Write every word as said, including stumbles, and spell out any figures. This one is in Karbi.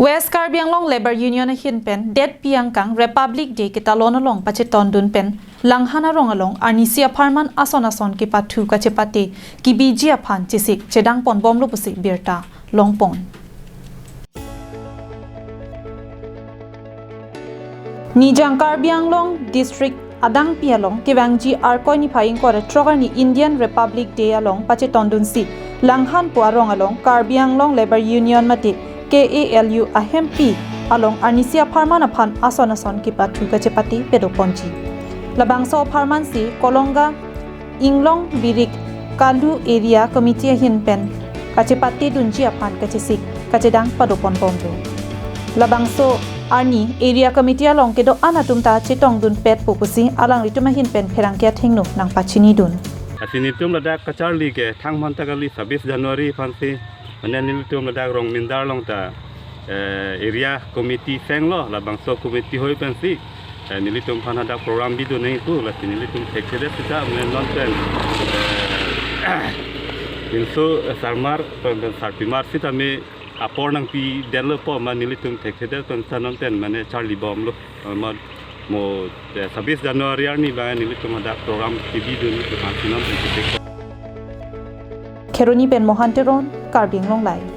West Karbi Anglong Labour Union ahin pen det pi angkang Republic Day ketalon along pachetondun pen Langhan arong along arnisi apharman ason ason kepathu kachepate kebiji aphan chesik chedang ponbomlo pusi birta longpon. Nijang Karbi Anglong District adangpi along kevangji Arkoi niphai ingkoi ra throk arni Indian Republic Day along pachetondunsi Langhan pu arong along Karbi Anglong Labour Union mate K A L U ahempi along arnisi apharman aphan ason ason kepathu kachepate padoponji. Labangso apharman si Kolonga Inglong Birik Kalu Area Committee ahin pen kachepatedunji aphan kachesik kachedang padoponbomlo. Labangso arni Area Committee along kedo-an atum ta chetongdunpetpo pusi alanglitum ahin pen pherangke athengno nangpachinidun. Lasi nelitum ladak kacharli ke thangphanta kali, sabis January aphansi, mane nelitum ladak Rongmindar along ta eh, Area Committee senglo, labangso committee hoi pensi eh, nelitum aphan hadak program bidun nangpu, lasi nelitum thekthedet sita mane non pen eh, inso eh, sarmar pen pen sarpimar sitame apor nangpidetlo pu ma nelitum thekthedet pen sa non pen mane charlibomlo. Eh, ma mo eh, sabis January arni ba nelitum hadak program kebidun nelitum aphan si non pen ketek. Kheroni pen Mohan Teron, Karbi Anglong Live.